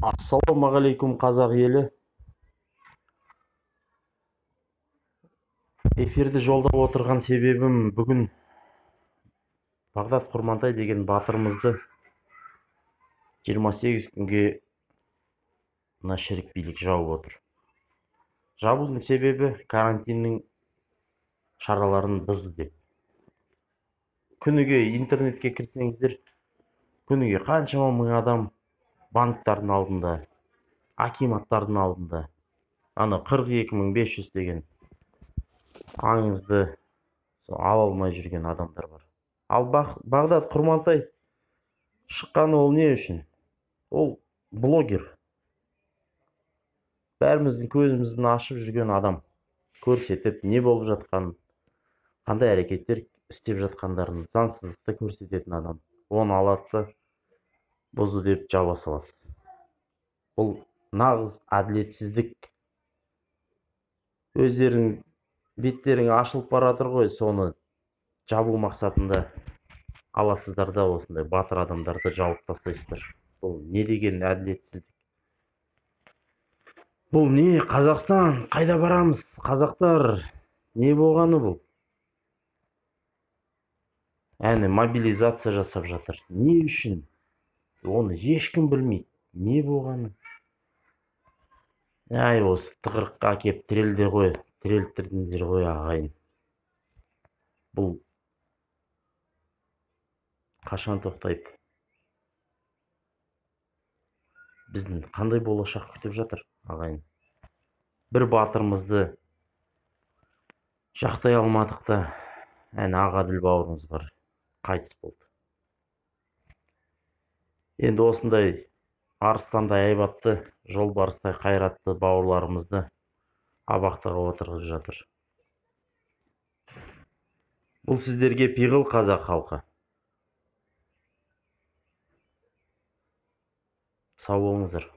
Ассалаумағалейкум, қазақ елі. Эфирді жолдап отырған себебім, бүгін Бағдат Құрмантай деген батырымызды 28 күнге мына шірік билік жауып отыр. Жабудың себебі карантиннің шараларын бұзды деп. Күніге интернетке кірсеңіздер, күніге қаншама мың адам банктардың алдында, акиматтардың алдында, ана 42 500 деген аңызды ала алмай жүрген адамдар бар. Ал Бағдат Құрмантай шыққаны ол не үшін? Ол блогер. Бәріміздің көзіміздің ашып жүрген адам. Көрсетіп, не болып жатқанын, қандай әрекеттер істеп жатқандарын, заңсыздықты көрсететін адам. Оны алады, бұзды деп жаба салады. Бұл нағыз әділетсіздік. Өздерің беттерің ашылып баратыр ғой, соны жабу мақсатында аласыздар да осындай батыр адамдарды жауып тастайсыздар. Бұл не деген әділетсіздік? Бұл не, Қазақстан? Қайда барамыз, қазақтар? Не болғаны бұл? Әне мобилизация жасап жатыр. Не үшін? Оны ешкім білмейді. Не болғаны? Әй, осы тығырыққа кеп тірелді ғой, тірелттірдіңдер ғой, ағайын. Бұл қашан тоқтайды? Біздің қандай болашақ күтіп жатыр, ағайын? Бір батырымызды жақтай алмадық та, әне Ағаділ бауырымыз бар, қайтыс болды. Енді осындай арыстандай айбатты, жолбарыстай қайратты бауырларымызды абақтыға отырғызып жатыр. Бұл сіздерге пиғыл, қазақ халқы. Сау болыңыздар.